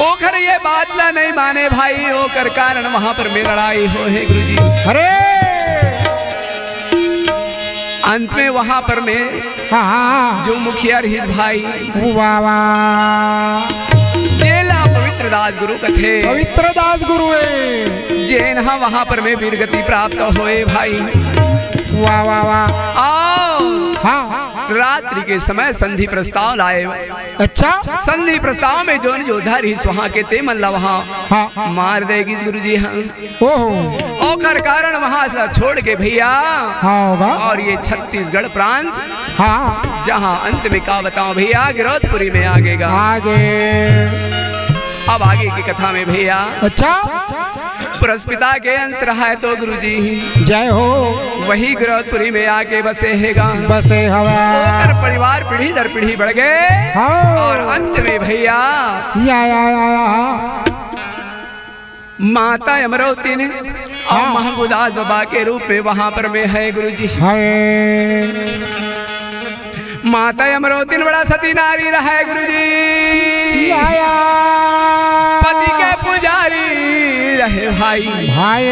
ओखर ये बात ला नहीं माने भाई, ओकर कारण वहां पर में लड़ाई हो हे गुरुजी। अरे। अंत में वहां पर में हाँ, हाँ, हाँ। जो मुखिया रहिस भाई, वाह, वाह। जेला पवित्र दास गुरु कथे। पवित्र दास गुरु हे। जेन हा वहां पर में वीर गति प्राप्त होए भाई। वाह, वाह, वाह। आओ। हाँ। रात्रि के समय संधि प्रस्ताव लाए। अच्छा। संधि प्रस्ताव में जोन योद्धा रहिस वहां के ते मन ला वहां हाँ। मार दे गिस गुरुजी। हाँ। ओहो। ओकर कारण वहां से छोड़ के भैया हाँ होगा। और ये छत्तीसगढ़ प्रांत हाँ। जहां अंत में का बताओ भैया, गिरौदपुरी में आगे गा। आगे। अब आगे की कथा में भैया अच्छा। पुरस्पिता के अंश रहा है तो गुरुजी ही जय हो। वही गिरौदपुरी में आके बसे हे गा। बसे हवा। ओकर परिवार पीढ़ी दर पीढ़ी बढ़ गए हाँ। और अंत में भैया या, या, या, या। माता अमरौती ने और हाँ। महंगूदास बाबा के रूप में वहां पर में है गुरुजी। हाय। माता अमरौती ने बड़ा सती नारी रहे गुरुजी। या, या। पति के पुजारी रहे भाई। भाई।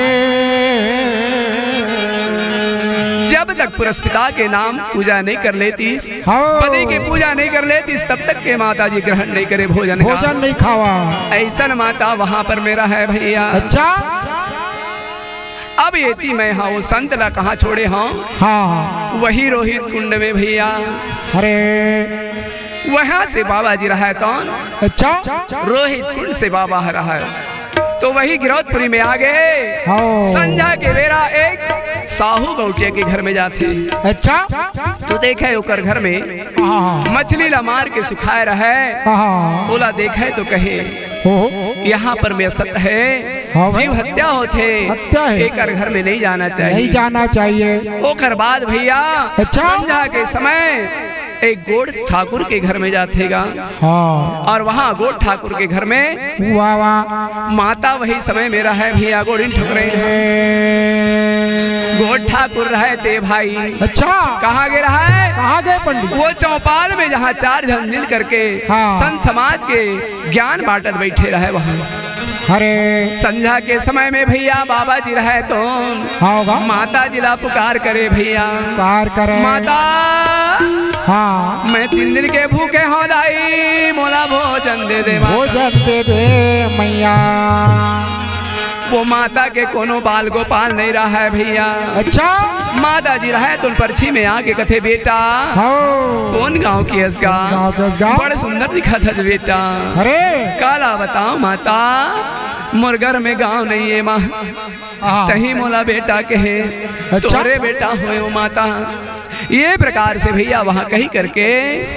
जब तक पुरस्पिता के नाम पूजा नहीं कर लेती, हाँ। पति की पूजा नहीं कर लेती, तब तक के माता जी ग्रहण नहीं करे भोजन का। भोजन नहीं खावा। ऐसन माता वहां पर में रहे भैया। अच्छा। अब एती मैं हाँ वो संत ला कहाँ छोड़े हौं? हाँ। वही रोहित कुंड में भैया। अरे। वहां से बाबा जी रहे तौन। अच्छा। रोहित कुंड से बाबा रहे। तो वही गिरौदपुरी में आ गए। हाँ। संझा के बेरा एक साहू गौटिया के घर में जाथे। अच्छा। तो देखे ओकर घर में हाँ। मछली ला मार के सुखाए रहे। हाँ। ओला देखे तो कहे, ओहो। यहाँ पर में असत है, हाँ भाई। जीव हत्या होथे, हत्या है। एकर घर में नहीं जाना चाहिए। नहीं जाना चाहिए। ओकर बाद भैया अच्छा। संझा के समय एक गोठ ठाकुर के घर में जाथे गा। हाँ। और वहाँ गोठ ठाकुर के घर में वाह, वाह। माता वही समय में रहे भैया, गोड़िन ठोकरे। गोठ ठाकुर रहे ते भाई। अच्छा। कहाँ गे रहे? कहाँ गए पंडित? वो चौपाल में जहाँ चार झन मिल करके हाँ। संत समाज के ज्ञान बांटत बैठे रहे वहाँ। अरे। संझा के समय में भैया बाबा जी रहे तो हाँ होगा। माता जी ला पुकार करे भैया। पुकार करे। माता, हाँ। मैं तीन दिन के भूखे हौं दाई, मोला भोजन दे दे माता। भोजन दे दे मैया। वो माता के कोनो बाल गोपाल नहीं रहा है भैया। अच्छा। माता जी रहे तो उन परछी में आके कथे, बेटा, हाँ। कौन गांव के हस गा? कौन गांव के हस गा? बड़ सुंदर दिखत हस बेटा। अरे। काला बताओ माता, मोर घर में गांव नहीं है माँ। हाँ। तही मोला बेटा कहे, अच्छा। तोरे बेटा होयो माता। ये प्रकार से भैया वहाँ कही करके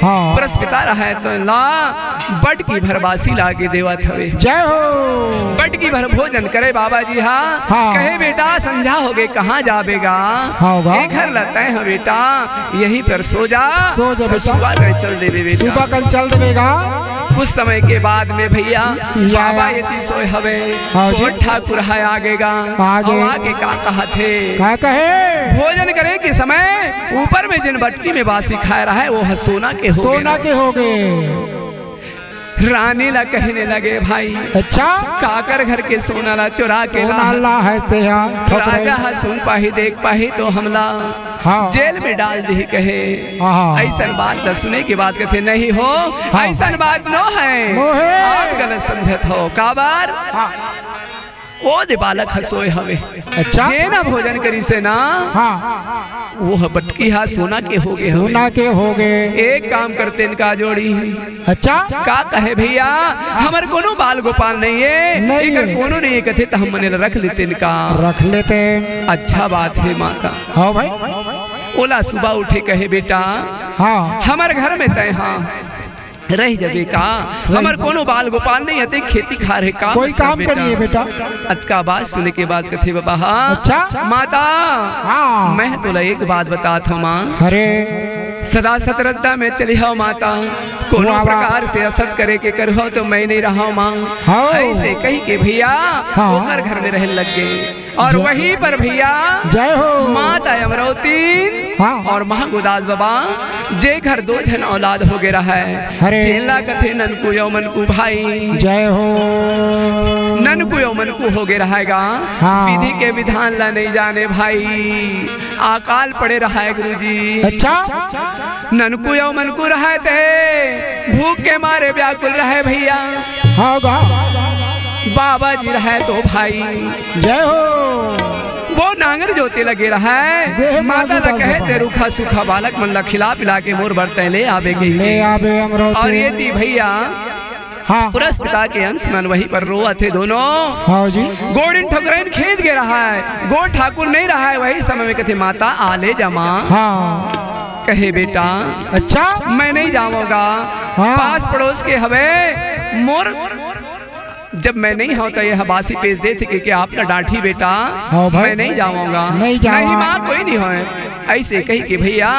हाँ। परस पिता रहे तो ला बटकी भर बासी लाके देवत हवे। जय हो। बटकी भर भोजन करे बाबा जी हा। हाँ। कहे, बेटा संझा होगे, कहाँ जाबे गा? हाँ गा। ए घर लते ह बेटा, यहीं पर सो जा। सो जा बेटा। सुबह करे चल देबे बेटा। सुबह कन चल देबे गा। कुछ समय के बाद में भैया या, बाबा या। एती सोए हवे। हाँ जी। तो ठाकुर है आगे गा। आगे। अब आगे का कहा थे? का कहे? भोजन करे के समय ऊपर में जिन बटकी में बासी खाए रहा है, वो ह सोना के हो सोना गए। के हो गए। रानी ला कहने लगे, भाई, अच्छा? काकर घर के सोना ला चुरा के सोना ला ला है ते हा, ठोकरे। राजा हा सुन पाही, देख पाही तो हमला हाँ। जेल में डाल दी कहे। हाँ। ऐसन बात ला सुने के बाद कथे, नहीं हो, हाँ। ऐसन बात नो है। नो है। आप गलत समझत हो। काबर? हाँ। ओ दे बालक ह सोए हवे। अच्छा। जेन ह भोजन करिसे ना, हाँ। वो ह बटकी हा सोना के हो गए हवे। सोना के हो गए। एक काम करते इनका जोड़ी। अच्छा। का कहे भैया, हमर कोनो बाल गोपाल नहीं है, नहीं एकर है। कोनो नहीं है, कथे त हम मने ला रख लेते इनका। रख लेते। अच्छा बात है माँ का। हाँ भाई। ओला सुबह उठे कहे, बेटा, हाँ। हमर घर में तय हाँ रह जबे का? रह हमर कोनो बाल गोपाल नहीं हते, खेती खार है का? कोई मतलब काम बेटा? करिए बेटा। अतका बात सुने के बाद कथे बाबा हा, अच्छा। माता, हाँ। मैं तोला एक बात बतात हूँ माँ। अरे। सदा सतरद्दा में चली हव माता, कोनो वाह, वाह। प्रकार से असत करे के करहो तो मैं नहीं रहा माँ। हाँ। ऐसे कही के भैया हाँ। ओकर घर में रहने लग गए। और जय वहीं पर भैया जय हो। माता अमरौती हाँ। और महागुदास बाबा जे घर दो झन औलाद हो गए रहा है। अरे। जेला कथे ननकू यो मनकू भाई। जय हो। ननकू यो मनकू हो गए रहेगा। हाँ। विधि के विधान ला नहीं जाने भाई। अकाल पड़े रहा है गुरुजी। अच्छा। ननकू यो मनकू रहा थे। भूख के मारे व्याकुल रहे भैया। हाँ गा। बाबा जी रहे तो भाई। जय हो। वो नांगर जोते लगे रहा है। देह माता ला मांगू कहे, बाबा। ते रूखा सूखा बालक मन ला खिला पिला के मोर बर तय ले आबे के ले आबे अमरौती। और ये दी भैया। हाँ। पुरस पिता के अंश मन वहीं पर रोवत हे दोनों। हाँ जी। गोड़िन ठोकरइन खेत गे रहा है, गोड़ ठाकुर नहीं रहा है, वही समय में कथे, माता आ ले जा माँ। हाँ। कहे, बेटा, अच्छा। मैं नहीं जाऊंगा। हाँ। पास पड़ोस के हवे मोर जब मैं नहीं हूँ तो ये हबासी पेश दे सके कि आप ना डांटी बेटा, हाँ भाई। मैं नहीं जाऊंगा। नहीं जाऊंगा। नहीं माँ, कोई नहीं होए। ऐसे कही कि भैया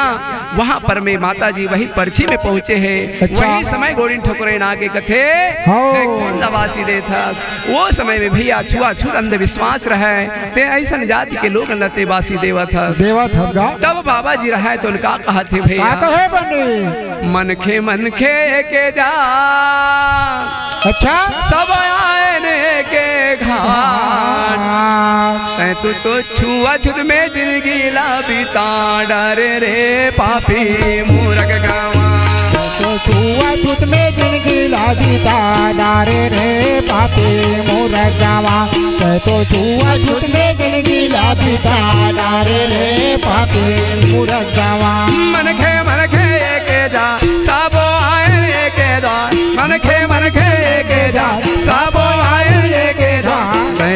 वहाँ पर में माता जी वही पर्ची में पहुँचे हैं। अच्छा। वही समय गोड़िन ठोकरे ना के कथे, हाँ। ते कौन दबासी दे था? वो समय में भैया छुआछूत अंधविश्वास रहे, ते ऐसन जाति के लोग लते बासी देवा था। देवा था गा। तब बाबा जी रहे तो उनका कहा थे भैया। का कहे बने? मनखे मनखे के जा। अच्छा। सब आयन के घाट। हाँ। तै तू तो छुआछूत में जिंदगी ला बिता डारे रे पापी मूरख गवा। तो छुआछूत में जिंदगी ला बिता डारे रे पापी मूरख गवा। तै तो छुआछूत में जिंदगी ला बिता डारे रे पापी मूरख गवा। मनखे मनखे के जा, सबो आयन के जा। मनखे मनखे के जा, सबो आयन के जा।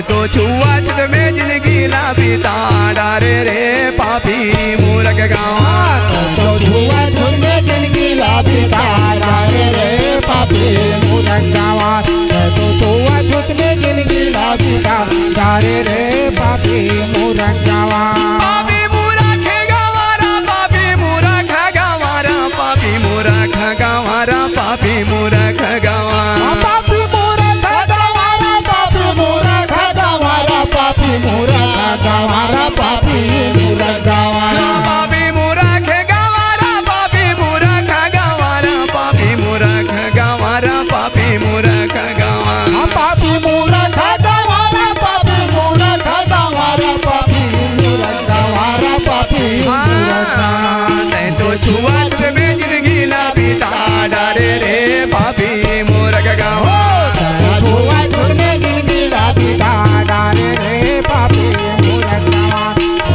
तो छुआछूत में जिनगी ला बिता डारे रे पापी मूरख गंवार। तो छुआछूत में जिनगी ला बिता डारे रे पापी मूरख गंवार। तो छुआछूत में जिनगी ला बिता डारे रे पापी मूरख गंवार। पापी मूरख गंवार, पापी मूरख गंवार, पापी मूरख गंवार, पापी मूरख गंवार। पापी मूरख गंवार, पापी मूरख गंवार, पापी मूरख गंवार, पापी मूरख गंवार। पापी मूरख गंवार, पापी मूरख गंवार, पापी मूरख गंवार, पापी मूरख गंवार। पापी मूरख गंवार, पापी मूरख गंवार, पापी मूरख गंवार, पापी मूरख गंवार। तैं तो छुआछूत में जिनगी ला बिता डारे रे पापी मूरख गंवार। तैं छुआछूत में जिनगी ला बिता डारे रे पापी मूरख गंवार।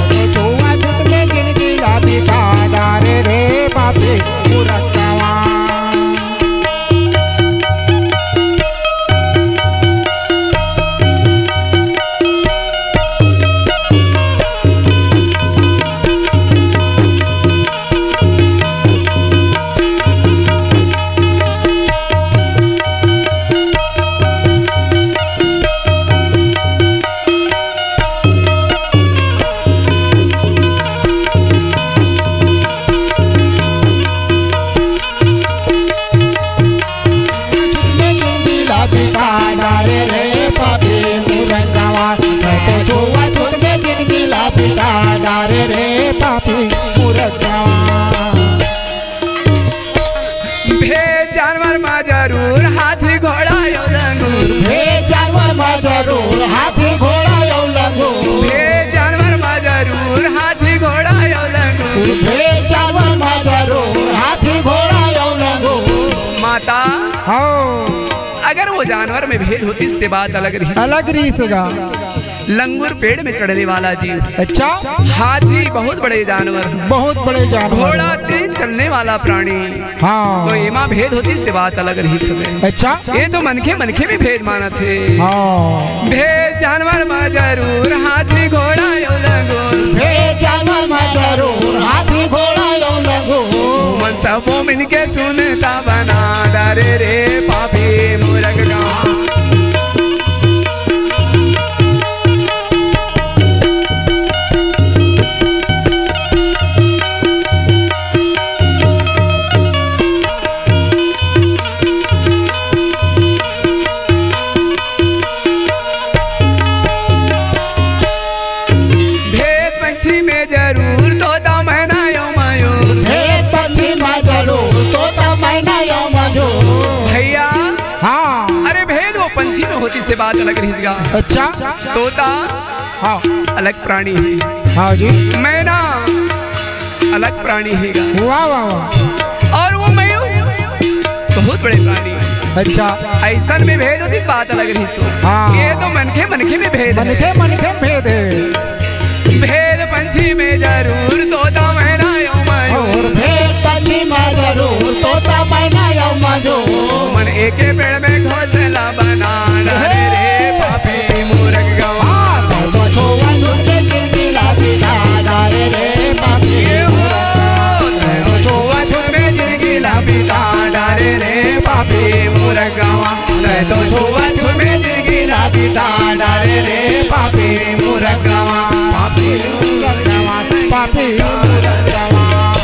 तैं छुआछूत में जिनगी ला बिता डारे रे पापी मूरख गंवार। भेद जानवर मा जरूर हाथी घोड़ा अउ लंगूर। भेद जानवर मा जरूर हाथी घोड़ा अउ लंगूर। भेद जानवर मा जरूर हाथी घोड़ा अउ लंगूर। भेद जानवर मा जरूर हाथी घोड़ा अउ लंगूर। माता, हाँ। अगर वो जानवर में भेद होतिस ते बात अलग रहिस। अलग रहिस गा। लंगूर पेड़ में चढ़ने वाला जीव। अच्छा। हाथी बहुत बड़े जानवर। बहुत बड़े जानवर। घोड़ा तेज चलने वाला प्राणी। हाँ। तो एमा भेद होतिस ते बात अलग रहिस। अच्छा। ये तो मनखे मनखे में भेद मानत हे। हाँ। भेद जानवर मा जरूर हाथी घोड़ा अउ लंगूर। भेद जानवर मा जरूर हाथी घोड़ा अउ लंगूर। मन सबो मिलके सुनता बना डारे रे पापी मूरख गंवार। भेद पंछी में जरूर तोता मैना अउ मयूर। भेद पंछी में जरूर तोता मैना अउ मयूर। भैया, हाँ। अरे भेद वो पंछी में होतिस ते बात अलग रहिस गा। अच्छा। तोता हाँ। अलग प्राणी हे। हाँ जी। मैना अलग प्राणी हे गा। वाह, वाह, वाह। अउ वो मयूर बहुत बड़े प्राणी हे। अच्छा। अइसन में भेद होतिस बात अलग रहिस। हाँ। ये तो मनखे मनखे में भेद हे। मनखे मनखे में भेद हे। भेद पंछी में जरूर तोता मैना अउ मयूर। अउ भेद पंछी में जरूर तोता मैना अउ मयूर। मन एके पेड़ में घोंसला बना डारे रे पापी मूरख गंवार। हाँ, तो छुआछूत में जिनगी ला बिता डारे रे पापी। ये हो, तो छुआछूत में जिनगी ला बिता डारे रे पापी मूरख गंवार। तैं तो छुआछूत में जिनगी ला बिता डारे रे पापी मूरख गंवार, पापी मूरख गंवार, पापी मूरख गंवार।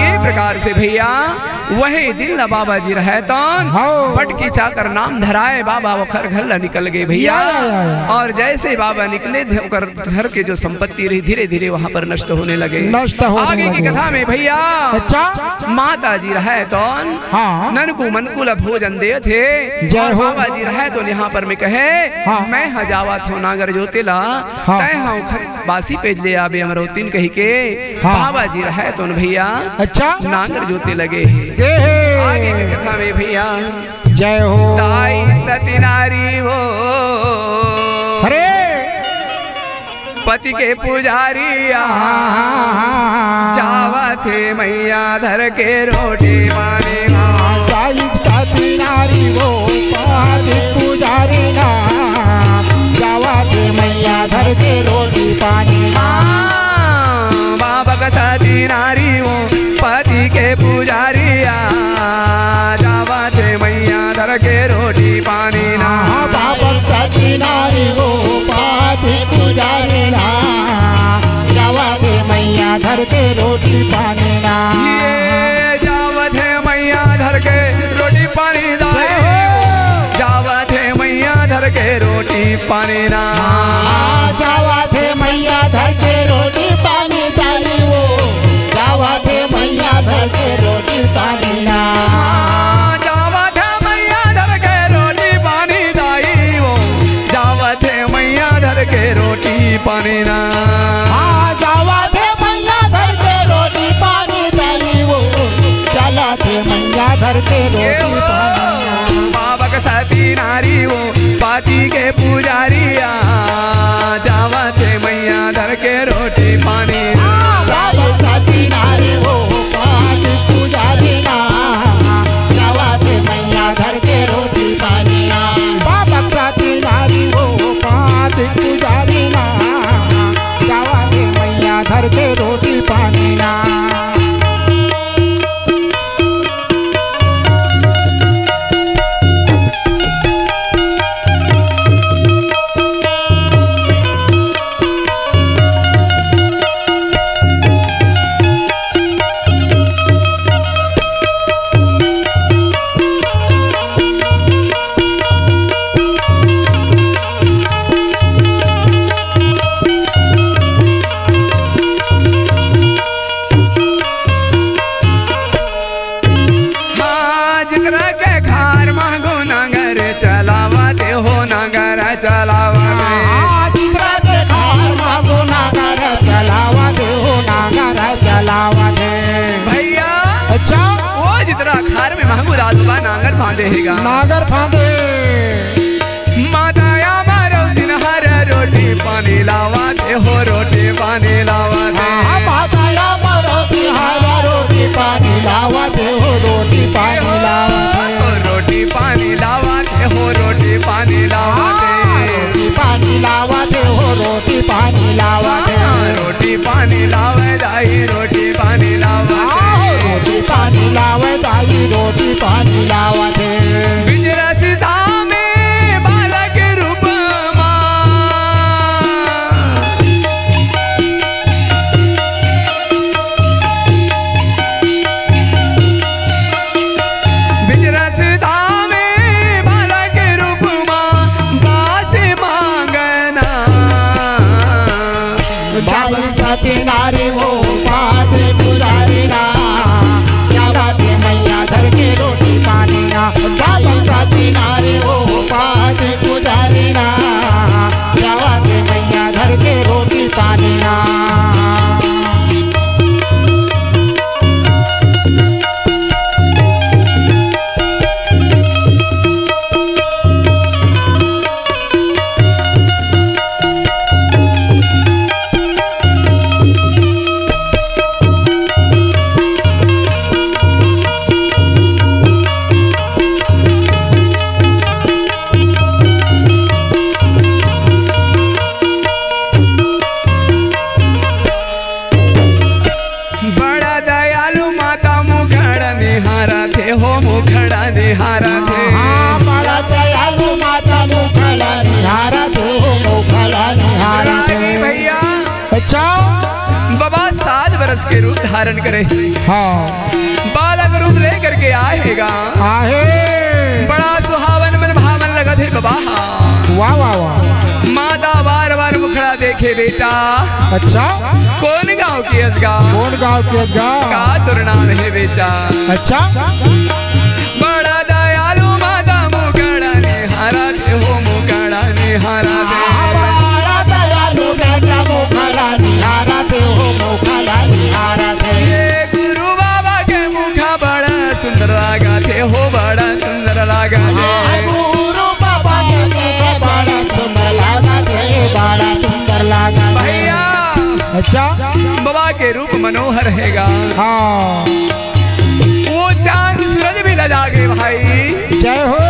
ये प्रकार से भैया, वही दिन ला बाबा जी रहय तौन, हाँ। बटकी चाकर नाम धराय, बाबा ओखर घर ला निकल गे भैया। या, या, या, या। अउ जैसे बाबा निकले थे, ओकर घर के जो संपत्ति रही, धीरे-धीरे वहाँ पर नष्ट होने लगे। नष्ट होने लगे। आगे की कथा में भैया, अच्छा। माता जी रहय तौन, हाँ। ननकू मनकू ला भोजन देथे। जय हो। बाबा जी रहय तौन यहाँ पर में कहे, हाँ। मैं ह जावत हँव नांगर जोते ला, हाँ। तैं ह ओखर बासी पेज ले आबे अमरौतिन कहिके, हाँ। बाबा जी रहय तौन भैया, अच्छा। नांगर जोते लगे हे। के हे? आगे के कथा में भैया, जय हो। ताई सती नारी वो। अरे। पति के पुजारी आ। हाँ। जावत हे मइया धर के रोटी पानी मा। ताई सती नारी वो, पति पुजारी ना। के रोटी पानी ना। हाँ, बाबक सती नारी वो पति के पुजारिया, जावत हे मैया धर के रोटी पानी ना। हाँ, बाबक सती नारी वो पति पुजारी ना, जावत हे मैया धर के रोटी पानी ना। ये जावत हे मैया धर के रोटी पानी दाई। जय हो। जावत हे मैया धर के रोटी पानी ना। हाँ, जावत हे मैया धर के रोटी पानी दाई वो। जावत हे मैया धर के रोटी पानी ना। हाँ, जावत हे मैया धर के रोटी पानी दाई वो। जावत हे मैया धर के रोटी पानी ना। हाँ, जावत हे मैया धर के रोटी पानी दाई वो। चलत हे मैया धर के ये रोटी वो पानी ना। बाबक सती नारी वो पति के पुजारिया, जावत हे मैया धर के रोटी पानी। बाबक सती नारी वो पति पुजारी ना, जावत हे मैया धर के रोटी पानी ना। बाबक सती नारी वो पति पुजारी ना, जावत हे मैया धर के रोटी पानी ना। हाँ, जितरा के खार मांगो नांगर चलावा दे हो, नांगर चलावा दे। हाँ, जितरा के खार मांगो नांगर चलावा दे हो, नांगर चलावा दे। भैया, अच्छा? वो जितरा खार में मांगो दादू बा नांगर फांदे हेगा। नांगर फांदे। माताया मारो दिन हर रोटी पानी लावा दे हो, रोटी पानी लावा दे। हाँ, माताया मारो दिन हर रोटी पानी लावा दे हो, रोटी पानी लावा दे। रोटी पानी लावा दे हो, रोटी पानी लावा दे। हाँ, रोटी पानी लावा दे हो, रोटी पानी लावा दे। हाँ, रोटी पानी लावे दाई, रोटी पानी लावा दे। हाँ, रोटी पानी लावे दाई, रोटी पानी लावा दे। बिजरस धामे बालक रूप मा। बिजरस धामे बालक रूप मा बास मांगना। बाबा सती नारी वो पास पुजारी ना, जावत हे मैया धर के रोटी पानी ना। बाबा सती नारी वो पास पुजारी ना, जावत हे मैया धर के रोटी पानी ना। बड़ा दयालु माता मुखड़ा निहारत हे हो, मुखड़ा निहारत हे। हाँ, बड़ा दयालु माता मुखड़ा निहारत हे हो, मुखड़ा निहारत हे। रागी भैया। अच्छा। बाबा सात बरस के रूप धारण करे। हाँ। बालक रूप लेकर के आए हे गा। आहे। बड़ा सुहावन मन भावन लगत हे बाबा। वाह, वाह, वाह। माता बार बार मुखड़ा देखे बेटा। अच्छा। कोन गांव के हस गा? कोन गांव के हस गा? का तोर नाम हे बेटा? अच्छा। बड़ा दयालु माता मुखड़ा निहारत हे हो, मुखड़ा निहारत हे। बड़ा दयालु बेटा मुखड़ा निहारत हे हो, मुखड़ा निहारत हे। ये गुरु बाबा के मुखा बड़ा सुंदर लागत हे हो, बड़ा सुंदर लागत हे। हाँ, गुरु बाबा के मुखा बड़ा सुंदर लागत हे, बड़ा सुंदर लागत हे। भैया। अच्छा। बाबा के रूप मनोहर हे गा। हाँ। वो चांद सूरज भी लजा गे भाई। जय हो।